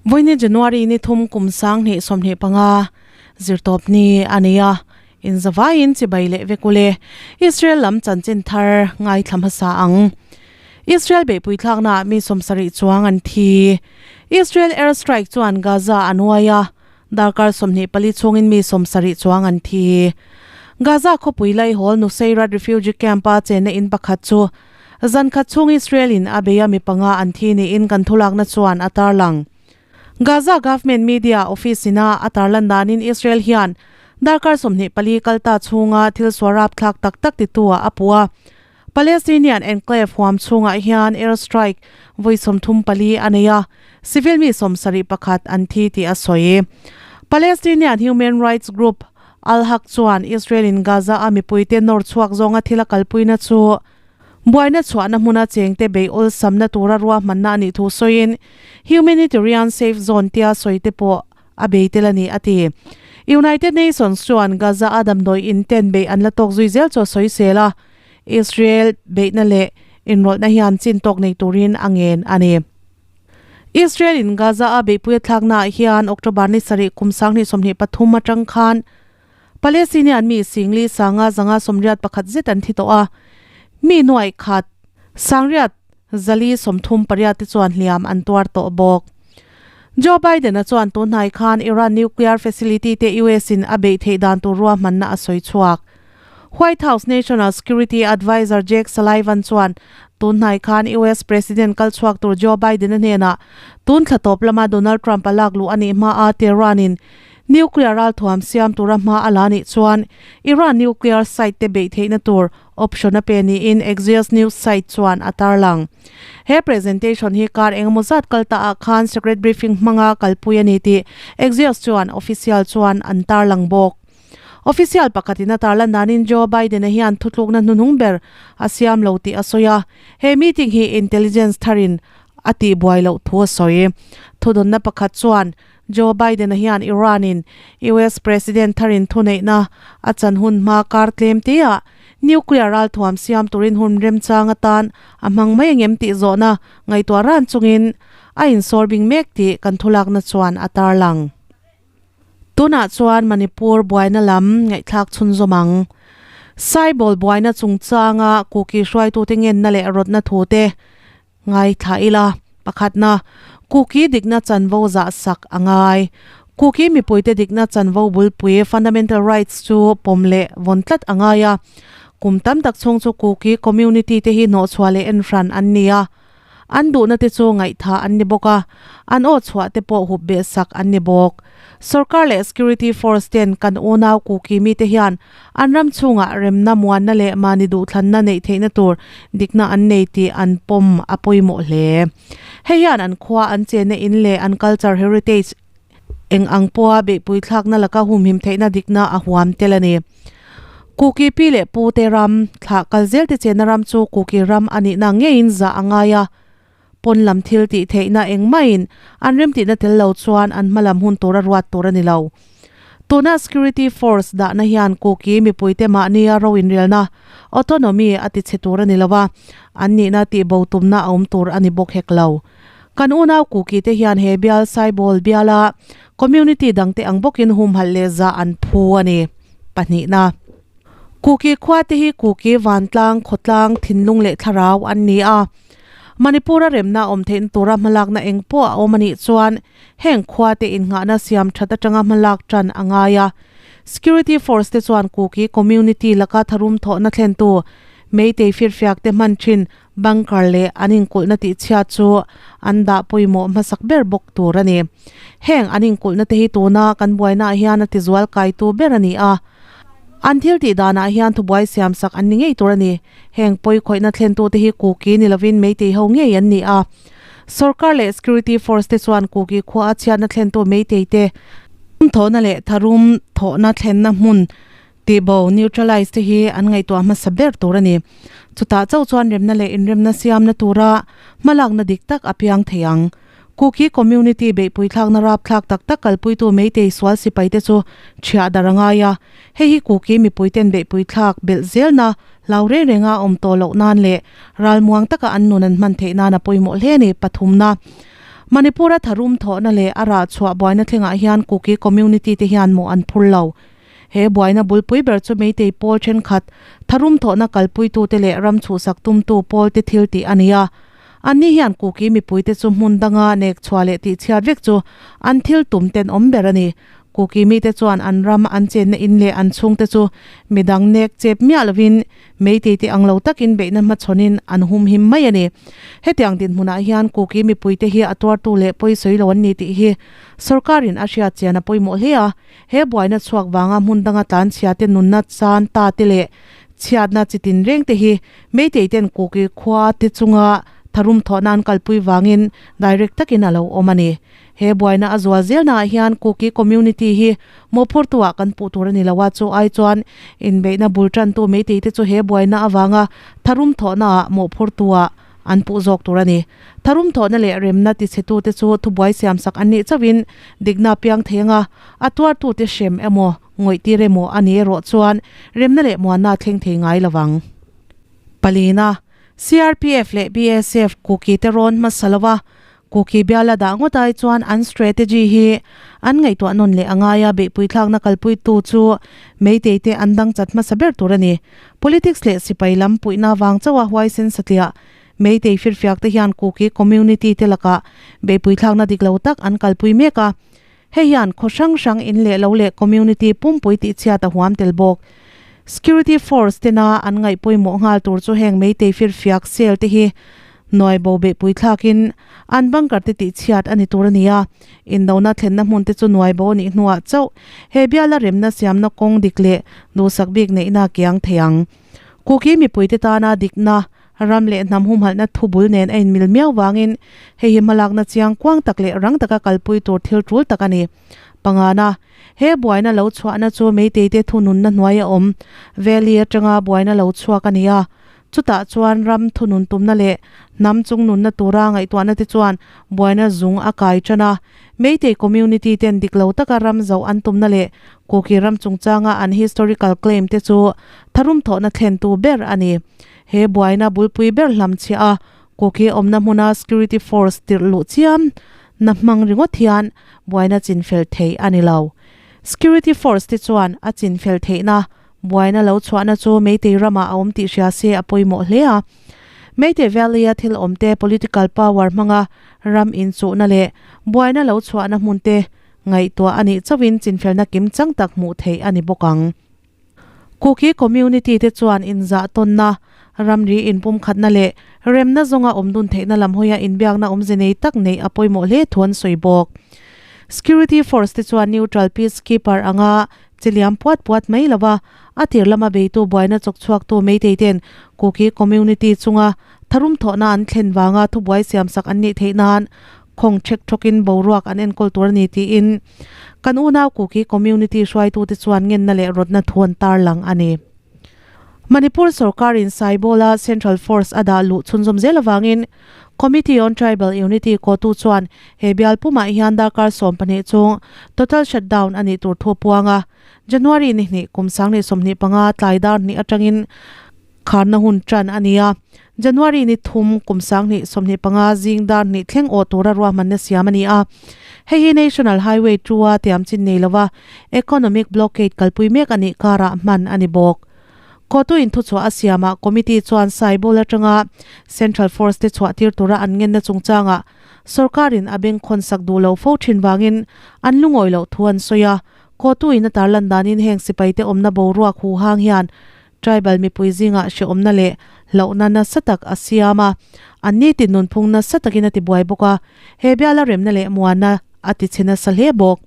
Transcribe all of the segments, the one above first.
Vawiini January ni thum kum 2025 zirtawp ni a nei a, inzavaiin chibai leh vek ule. Israel lam chanchin thar ngaithla hmasa ang. Israel beihpui thlaknaah mi 70 chuang an thi. Israel air strike chuan Gaza a nuai a, darkar 24 chhungin mi 70 chuang an thi. Gaza khawpui laihawl Nuseirat refugee camp-a chenna in pakhat chu Zan khat chhung Israel in a bei a mi panga an thi niin kan thulakna chuan a tarlang. Gaza government media office ina a tarlan danin Israel hian darkar 24 kal ta chhunga thil sual rapthlak tak tak titu ah a puh a. Palestinian enclave huam chhungah hian air strike vawi 34 a nei a, civil mi 71 an thi tih a sawi. Palestinian human rights group Al-Haq chuan Israel in Gaza a mipuite nawr chhuak zawnga thil a kalpuina chu Buaina chhuahna hmuna chengte bei awlsamna tura ruahmanna a nih thu sawiin humanitarian safe zone tia sawi te pawh a bei tel a ni, a ti. United Nations chuan Gaza a damdawi in ten bei an la tawk zui zel chu a sawi sel a, Israel beihna leh inrawlhna hian chin tawk nei turin a ngen a ni. Israel in Gaza a beihpui a thlaknaah hian October ni sarih kum 2023 atang khan Palestinian mi singli sanga zanga 81 zet an thi tawh a, mi nuaih khat sangriat zali 38 te chuan hliam an tuar tawh bawk. Joe Biden-a chuan tunhnai khan Iran nuclear facility te US in a beih theih dan tur ruahmanna a sawi chhuak. White House National Security Adviser Jake Sullivan chuan tunhnai khan US President kal chhuak tur Joe Biden-a hnenah tun thla tawp lama Donald Trump-a lak luh a nih hmaa Tehran-in Nuclear ralthuam siam tura hma a la nih chuan Iran nuclear site te beih theihna tur option a pe niin Axios news site chuan a tarlang. He presentation hi kar engemaw zat kal ta ah khan secret briefing hmanga kalpui a ni tih Axios chuan official chuan an tarlang bawk. Official pakhatin a tarlan danin Joe Biden-a hian thutlukna hnuhnung ber a siam lo tih a sawi a, he meeting hi intelligence tharin a tihbuai loh thu a sawi. Thudawnna pakhat chuan Joe Biden-a hian Iran-in US President tharin thuneihna a chan hun hma kar tlem teah nuclear ralthuam siam turin hun remchang atan a hmang mai angem tih zawhna ngaihtuah ran chungin a insawr bing mek tih kan thulakna chuan a tarlang. Tunah chuan Manipur buaina lam ngaihthlak chhunzawm ang. Saibol buaina chungchanga Kuki hruaitute ngenna leh rawtna thute Ngaithla ila, pakhatna, Kuki dikna chanvo zah sak a ngai. Kuki mipuite dikna chanvo bulpui, fundamental rights, chu pawm leh vawn tlat a ngai a. Kum tam tak chhung chu Kuki community te hi hnawhchhuah leh enhran an ni a. An duhna te chu ngaihthah an ni bawk a, an aw chhuah te pawh hup beh sak an ni bawk. Sorkar leh security force ten kan unau Kuki mite hian An ram chhungah remna muanna leh mahni duhthlanna neih theihna tur dikna an nei tih an pawm a pawimawh hle. Hei hian an khua an chenna in leh an culture heritage eng ang pawha beihpui thlakna laka humhim theihna dikna a huam tel a ni. Kuki pi leh pu te ram, thlah kal zel te chenna ram chu Kuki ram a nihna ngeiin zah a ngai a, pawn lam thil tih theihna engmahin an remtihna tel lo chuan an hmalam hun tura ruat tur a ni lo. Tuna security force dahna hian Kuki mipuite mahnia ro inrialna, autonomy, a tichhe tur a ni lo a, an nihna tihbo tumna a awm tur a ni bawk hek lo. Kan unau Kuki te hian he bial Saibol biala community dangte ang bawkin humhalh leh zah an phu a ni. Pahnihna. Kuki khua te hi Kuki vantlang, khawtlang, thinlung leh thlarau an ni a. Manipur-a remna awm theihna tura hmalakna eng pawh a awm a nih chuan heng khua te innghahna siam that atanga hmalak tan a ngai a. Security force te chuan Kuki community laka tharum thawhna thlentu Meitei firfiak te hman thin bunker leh an inkulhna tihchhiat chu an dah pawimawh hmasak ber bawk tur a ni. Heng an inkulhna te hi tuna kan buainaah hian a tizual kaitu ber a ni a. An thil tih danah hian thubuai siam sak an ni ngei tur a ni. Heng pawi khawihna thlentute hi Kuki ni lovin Meitei ho ngei an ni a. Sorkar leh security force te chuan Kuki khua a chhiatna thlentu Meitei te thawhna leh tharum thawhna thlenna hmun tihbo, neutralize, te hi an ngaihtuah hmasa ber tur a ni. Chutah chauh chuan remna leh inremna siamna tura hmalakna dik tak a piang thei ang. Kuki community beihpui thlakna rapthlak tak tak kalpuitu Meitei sual sipaite chu thiah dar a ngai a, hei hi Kuki mipuiten beihpui thlak belh zelna hlau reng renga awm tawh loh nan leh ralmuang taka an nun an hman theih nan a pawimawh hle a ni. Pathumna. Manipur-a tharum thawhna leh a rah chhuah buaina thlengah hian Kuki community te hian mawh an phur lo. He buaina bulpui ber chu Meitei pawl thenkhat tharum thawhna kalpuitute leh ram chhuhsak tumtu pawlte thil tih a ni a. Anni hian Kuki mipuite chu hmun danga nek chhuah leh tihchhiat vek chu an thil tum tenawm ber a ni. Kuki mite chuan an ram an chenna in leh an chhungte chu midang nek chep miah lovin Meitei te ang lo takin beihna hmachhawnin an humhim mai a ni. Hetiang dinhmunah hian Kuki mipuite hi a tuartu leh pawisawi lo an ni tih hi sorkarin a hriat chian a pawimawh hle a. He buaina chhuak vanga hmun danga tlanchhia te nunna chan ta te leh chhiatna chi tinreng te hi Meitei ten Kuki khua te chunga tharum thawhna an kalpui vangin direct takin a lo awm a ni. He buaina a zual zelnaah hian Kuki community hi mawhphurtuah kan puh tur a ni lo a, chu ai chuan inbeihna bul tantu Meitei te chu he buaina avanga tharum thawhnaah mawhphurtuah an puh zawk tur a ni. Tharum thawhna leh remna tichhetute chu thubuai siamsak an nih chauhin dikna a piang thei anga a tuartute hrem emaw ngawihtir emaw a ni erawh chuan remna leh muanna a thleng thei ngai lovang. Palina, CRPF leh BSF Kuki te rawn hmasa lo a, Kuki biala dah ngawt ai chuan an strategy hi an ngaihtuah nawn leh a ngai a, beihpui thlakna kalpuitu chu Meitei te an dang chat hmasa ber tur a ni. Politics leh sipai lam puihna vang chauha huaisen satliah Meitei firfiak te hian Kuki community te lakah beihpui thlakna dik lo tak an kalpui mek a, hei hian khaw hrang hrang in leh lo leh community pumpui tihchhiat a huam tel bawk. Security force tena an ngaih pawimawh nghal tur chu heng Meitei firfiak cell te hi Nuai bo beihpui thlakin an bunker te tihchhiat a ni tur a ni a, indona thlenna hmun te chu nuai bo a nih hnuah chauh he biala remna siamna kawng dik leh duhsak bik neihna a kiang thei ang. Kuki mipuite tana dikna, ram leh hnam humhalhna thu bul nen a inmil miau vangin hei hi hmalakna chiang kuang tak leh rang taka kalpui tur thil tul tak a ni. Pangana, he buaina lo chhuahna chu Meiteite thununna hnuai a awm Valley atanga buaina lo chhuak a ni a, Chutah chuan ram thunun tumna leh hnam chungnunna tura ngaihtuahna te chuan buaina zung a kai tan a. Meitei community ten dik lo taka ram zoh an tumna leh Kuki ram chungchanga an historical claim te chu tharum thawhna thlentu ber a ni. He buaina bulpui ber hlamchhiah a Kuki awmna hmuna security force tirh luh chiam na hmang ringawt hian buaina chinfel thei a ni lo. Security force te chuan a chinfel theihna Buaina lo chhuahna chu Meitei ramah a awm tih hria se a pawimawh hle a. Meitei Valley-a thil awmte political power hmanga ram inchuhna leh buaina lo chhuahna hmunte ngaihtuah a nih chauhin chinfelna kim chang tak hmuh theih a ni bawk ang. Kuki community te chuan inzah tawnna, ramri inpumkhatna leh remna zawnga awm dun theihna lam hawia inbiakna awmze nei tak neih a pawimawh hle thu an sawi bawk. Security force te chuan neutral peacekeeper anga Chi liam puat puat mai lo a, a tir lama beitu buaina chawk chhuaktu Meitei ten Kuki community chunga tharum thawhna an thlen vanga thubuai siamsak an nih theih nan khawng ṭhek ṭhawkin boruak an enkawl tur a ni tiin kan unau Kuki community hruaitute chuan ngenna leh rawtna thu an tarlang a ni. Manipur sorkarin Saibawla Central Force a dah luh chhunzawm zel avangin Committee on Tribal Unity kotu chuan he bial pumah hian darkar 12 chung total shutdown a nih tur thu a puang a. January ni hnih kum 2025 tlai dar hnih atangin kharna hun tan a ni a. January ni thum kum 2025 zing dar hnih thleng awh tura ruahmanna siam a ni a. Hei hi National Highway 2 a tiam chin nei lova Economic blockade kalpui mek a nih karah hman a ni bawk. Khawtuin thuchhuah a siamah committee chuan Saibol atanga Central Force te chhuah tir tura an ngenna chungchangah sorkarin a bengkhawn sak duh lo fo thin vangin an lungawi loh thu an sawi a. Khawtuin a tarlan danin heng sipaite awmna boruak huhang hian tribal mipui zingah hrehawmna leh hlauhna nasa tak a siam a, an nitin nunphung nasa takin a tibuai bawk a, he biala remna leh muanna a tichhe nasa hle bawk.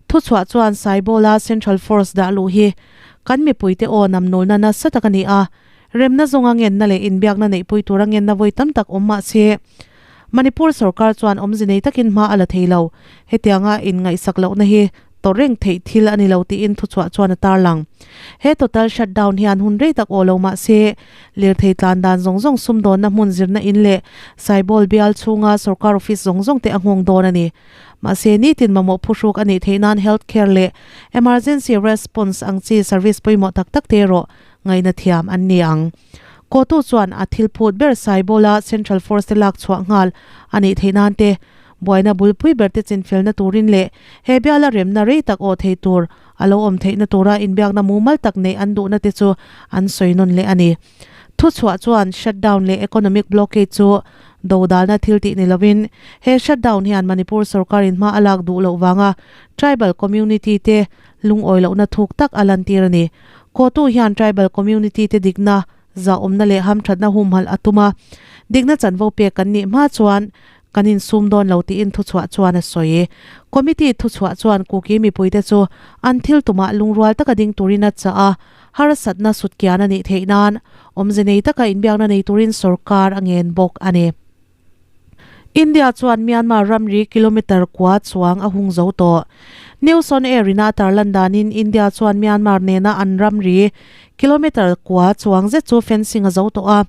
Thuchhuah chuan Saibawla Central Force dah luh hi kan mipuite aw namnulna nasa tak a ni a, remna zawnga ngenna leh inbiakna neihpui tura ngenna vawi tam tak awm mah se Manipur sorkar chuan awmze nei takin hma a la thei lo. Hetianga inngaihsak lohna hi tawrh reng theih thil a ni lo tiin thuchhuah chuan a tarlang. He total shutdown hian hun rei tak aw lo mah se lirthei tlan dan zawng zawng sumdawnna hmun zirna in leh Saibawl bial chhunga sorkar office zawng zawng te a nghawng dawn a ni. Mahse, nitin mamawh phuhruk a nih theih nan health care leh emergency response ang chi service pawimawh tak tak te erawh ngaihna thiam an ni ang. Kotu chuan a thil phut ber Saibawla Central Force te lak chhuah nghal a nih theih nan te, Buaina bulpui berte chinfelna turin leh he biala remna rei tak aw thei tur a lo awm theihna tura inbiakna mumal tak neih an duhna te chu an sawi nawn leh a ni. Thuchhuah chuan shutdown leh economic blockade chu dodalna thil tih ni lovin he shutdown hian Manipur sorkarin hma a lak duh loh vanga tribal community te lungawi lohna thuk tak a lantir a ni. Kawtu hian tribal community te dikna zahawmna leh hamthatna humhalh a tum a, dikna chanvo pek kan nih hma chuan kan insum dawn lo tiin thuchhuah chuan a sawi. Committee thuchhuah chuan Kuki mipuite chu an thil tumah lungrual taka ding turin a chah a, harsatna sutkian a nih theih nan awmze nei taka inbiakna nei turin sorkar a ngen bawk a ni. India chuan Myanmar ramri kilometre kua chuang a hung zo tawh. News on Air ina a tarlan danin India chuan Myanmar nena an ramri kilometre kua chuang zet chu fencing a zo tawh a.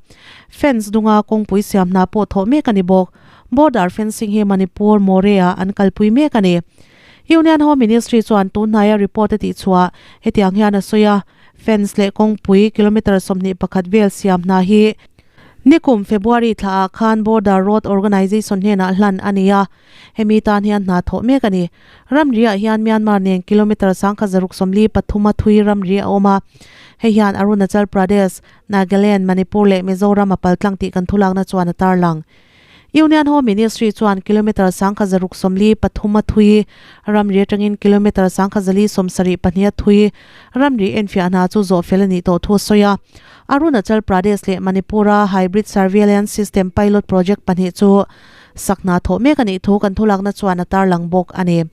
Fence dunga kawngpui siam hna pawh thawh mek a ni bawk. Border fencing hi Manipur, Moreh-ah an kalpui mek a ni. Union Home Ministry chuan tunhnaia report a tihchhuah hetiang hian a sawi a, fence leh kawngpui kilometre 21 vel siam hna hi Nikum February thlaah khan Border Road Organisation hnenah hlan a ni a, hemi tan hian hna thawh mek a ni. Ramri-ah hian Myanmar nen kilometre 1643 a thui ramri a awm a, hei hian Arunachal Pradesh, Nagaland, Manipur leh Mizoram a paltlang tih kan thulakna chuan a tarlang. Union Home Ministry chuan kilometre 1643 a thui ramri atangin kilometre 472 a thui ramri enfiah hna chu zawh fel a nih tawh thu a sawi a. Arunachal Pradesh leh Manipur-a Hybrid Surveillance System Pilot Project pahnih chu sak hna thawh mek a nih thu kan thulakna chuan a tarlang bawk a ni.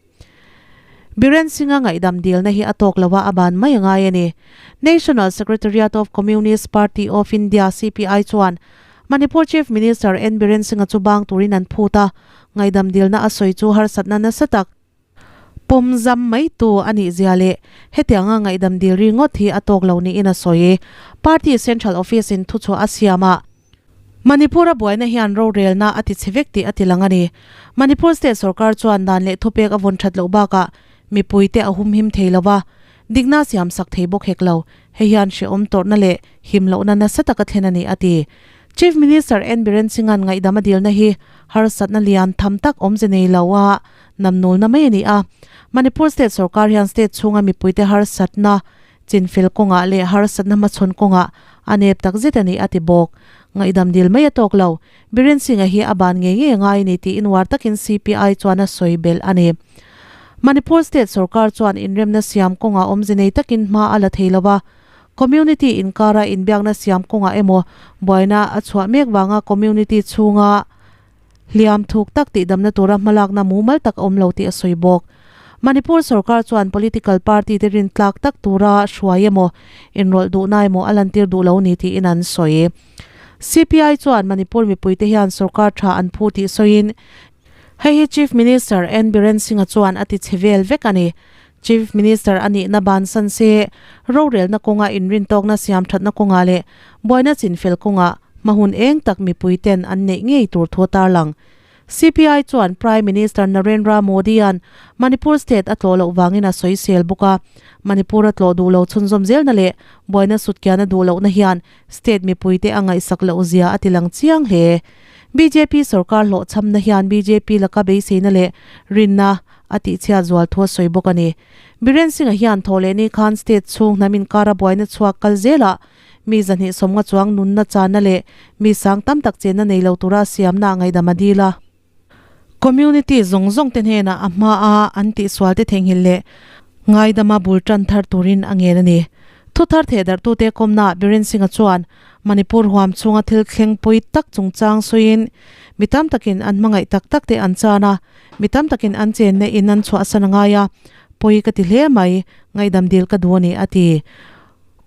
Biren Singh-a ngaihdam dilna hi a tawk lo a, a ban mai a ngai a ni. National Secretariat of Communist Party of India, CPI, chuan Manipur Chief Minister N Biren Singh-a chu bang turin an phut a, ngaihdam dilna a sawi chu harsatna nasa tak pawm zam mai tu a nih zia leh hetianga ngaihdam dil ringawt hi a tawk lo niin a sawi. Party Central Office in thuchhuah a siam a. Manipur-a buaina hian rorelna a ti chhe vek tih a ti lang a ni. Manipur State sorkar chuan dan leh thupek a vawn that loh bakah mipuite a humhim thei lo va, dikna siam sak thei bawk hek lo. Hei hian hrehawm tawrhna leh him lohna nasa taka thlen a ni, a ti. Chief Minister N Biren Singh-a'n ngaihdam a dilna hi harsatna lian tham tak awmze nei lo a namnulna mai a ni a. Manipur State sorkar hian state chhunga mipuite harsatna Chinfel kawngah leh harsatna hmachhawn kawngah a nep tak zet a ni, a ti bawk. Ngaihdam dil mai a tawk lo. Biren Singh-a hi a ban ngei ngei a ngai a ni tiin uar takin CPI chuan a sawi belh a ni. Manipur State sorkar chuan inremna siam kawngah awmze nei takin hma a la thei lo va, community inkara inbiakna siam kawngah emaw buaina a chhuah mek vanga community chhunga Hliam thuk tak tihdamna tura hmalakna mumal tak a awm lo tih a sawi bawk. Manipur sorkar chuan political party te rintlak tak tura hruai emaw, inrawlh duhna emaw a lantir duh lo ni tiin an sawi. CPI chuan Manipur mipuite hian sorkar tha an phu tih sawiin, hei hi Chief Minister N Biren Singh-a chuan a ti chhe vel vek a ni. Chief Minister a nihna bansan se, rorelna kawnga inrintawkna siamthatna kawngah leh buaina chinfel kawngah hmahun eng tak mipui ten an neih ngei tur thu a tarlang. CPI chuan Prime Minister Narendra Modi-a'n Manipur state a tlawh loh vangin a sawisel bawk a, Manipur a tlawh duh lo chhunzawm zelna leh buaina sutkiana duh lohna hian state mipuite a ngaihsak loh zia a tilang chiang hle. Bjp sorkar hlawhchhamna hian bjp laka beiseina leh rinna a tihchhiat zual thu a sawi bawk a ni. Biren Singh-a hian thawhlehni khan state chhung hnam inkara buaina chhuak kal zelah mi zahnih sawmnga chuang nunna channa leh mi sang tam tak chenna nei lo tura siamna a ngaihdam a dil a. Community zawng zawng te hnenah a hma a an tihsual te theihnghilh leh ngaidama bul tan thar turin a ngen a ni. Thu thar thehdarhtute kawmnaah Biren Singh-a chuan Manipur huam chhunga thil thleng pawi tak chungchang sawiin mi tam takin an hmangaih tak tak te an chan a, mi tam takin an chenna in an chhuahsan a ngai a, pawi ka ti hle mai, ngaihdam dil ka duh a ni, a ti.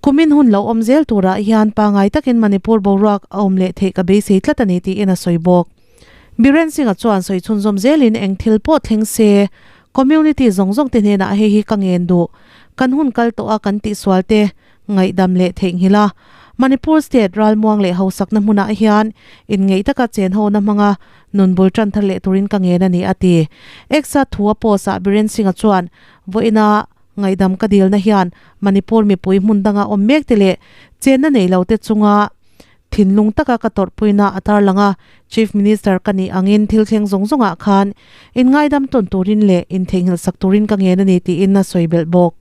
Kumin hun lo awm zel turah hian pangai takin Manipur boruak a awm leh theih ka beisei tlat a ni tiin a sawi bawk. Biren Singh-a chuan sawi chhunzawm zelin eng thil pawh thleng se, community zawng zawng te hnenah hei hi ka ngen duh, kan hun kal tawh a kan tihsual te ngaihdam leh theihnghilh a, Manipur state ralmuang leh hausakna hmunah hian inngeih taka chenhona hmanga nun bul tan thar leh turin ka ngen a ni, a ti. Exa thu a post-ah Biren Singh-a chuan vawiina Ngaihdam ka dilna hian Manipur mipui hmun danga awm mek te leh chenna nei lo te chunga Thinlung taka ka tawrhpuina a tarlang a, Chief Minister ka nih angin thil thleng zawng zawngah khan inngaidam tawn turin leh intheihnghilh sak turin ka ngen a ni tiin a sawi belh bawk.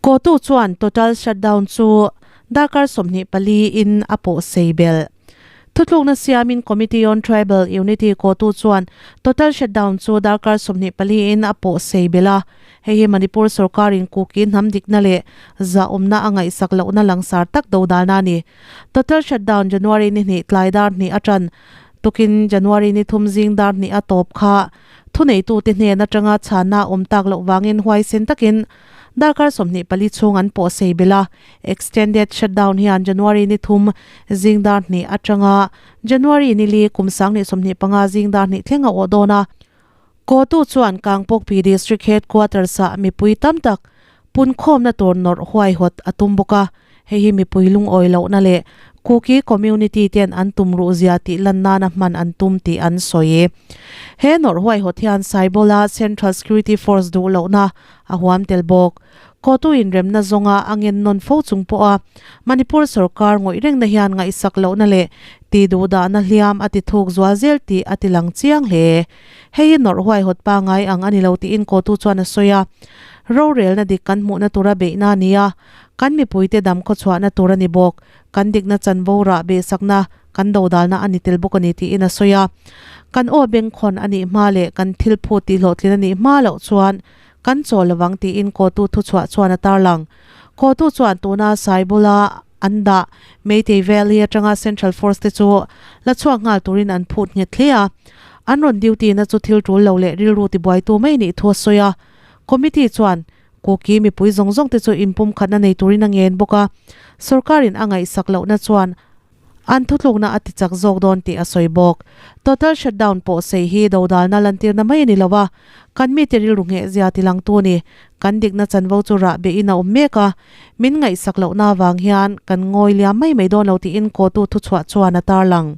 Kotu chuan total shutdown chu darkar 24 in a pawh sei belh. Thutlukna siamin Committee on Tribal Unity kotu chuan total shutdown chu darkar 24 in a pawh sei belh a, Hei hi Manipur sorkarin Kuki hnam dikna leh zahawmna a ngaihsak lohna langsar tak dodalna a ni. Total shutdown January ni hnih tlai dar hnih a tan tukin January ni thum zing dar hnih a tawp kha thuneitute hnen atanga chhanna a awm tak loh vangin huaisen takin darkar 24 chhung an pawh sei belh a. Extended shutdown hian January ni thum zing dar hnih atanga January ni li kum 2025 zing dar hnih thleng a awh dawn a. Kotu chuan Kangpokpi District Headquarters-ah mipui tam tak punkhawmna tur nawrh huaihawt a tum bawk a, hei hi mipui lungawi lohna leh Kuki community ten an tum ruhzia tih lan nana hman an tum tih an sawi. He nawrh huaihawt hian Saibola Central Security Force duh lohna a huam tel bawk. Kotu inremna zawnga a ngen nawn fo chung pawha Manipur sorkar ngawih rengna hian ngaihsak lohna leh tih duhdahna hliam a ti thuk zual zel tih a ti lang chiang hle. Hei hi nawrh huaihawt pangai ang a ni lo tiin kotu chuan a sawi a. Rorelna dik kan hmuhna tura beihna a ni a, kan mipuite dam khawchhuahna tur a ni bawk. Kan dikna chanvo rah behsakna kan dodalna a ni tel bawk a ni tiin a sawi a. Kan aw bengkhawn a nih hma leh kan thil phut tihhlawhtlin a nih hma loh chuan kan chawl lovang tiin kotu thuchhuah chuan a tarlang. Kotu chuan tuna Saibula an dah Meitei Valley atanga Central Force te chu la chhuak nghal turin an phut nghet hle a. An rawn duty na chu thil tul lo leh rilru tibuaitu mai nih thu a sawi a. Committee chuan Kuki mipui zawng zawng te chu inpumkhatna nei turin a ngen bawk a. Sorkarin a ngaihsak lohna chuan An thutlukna a ti chak zawk dawn tih a sawi bawk. Total shutdown pawh sei hi dodalna lantirna mai a ni lo a, kan mite rilru ngheh zia tilangtu a ni. Kan dikna chanvo chu rah behin a awm mek a, min ngaihsak lohna avang hian kan ngawi liam mai mai dawn lo tiin kotu thuchhuah chuan a tarlang.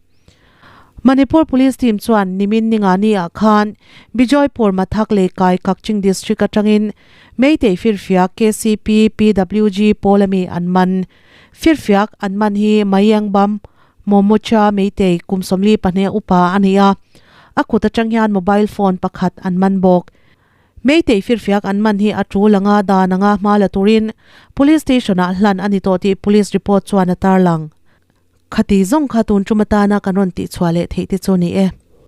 Manipur Police team chuan nimin ningani ah khan Bijoypur Mathak Leikai Kakching District atangin Meitei firfiak KCP PWG pawl ami an man. Firfiak an man hi Mayengbam Momocha Meitei kum 42 upa a ni a, a kut atang hian mobile phone pakhat an man bawk. Meitei firfiak an man hi a tul anga dan anga hma la turin Police Station ah hlan a ni tawh tih Police report chuan a tarlang. Khati zawng kha tun tum atana kan rawn tihchhuah leh theih te chu a ni e.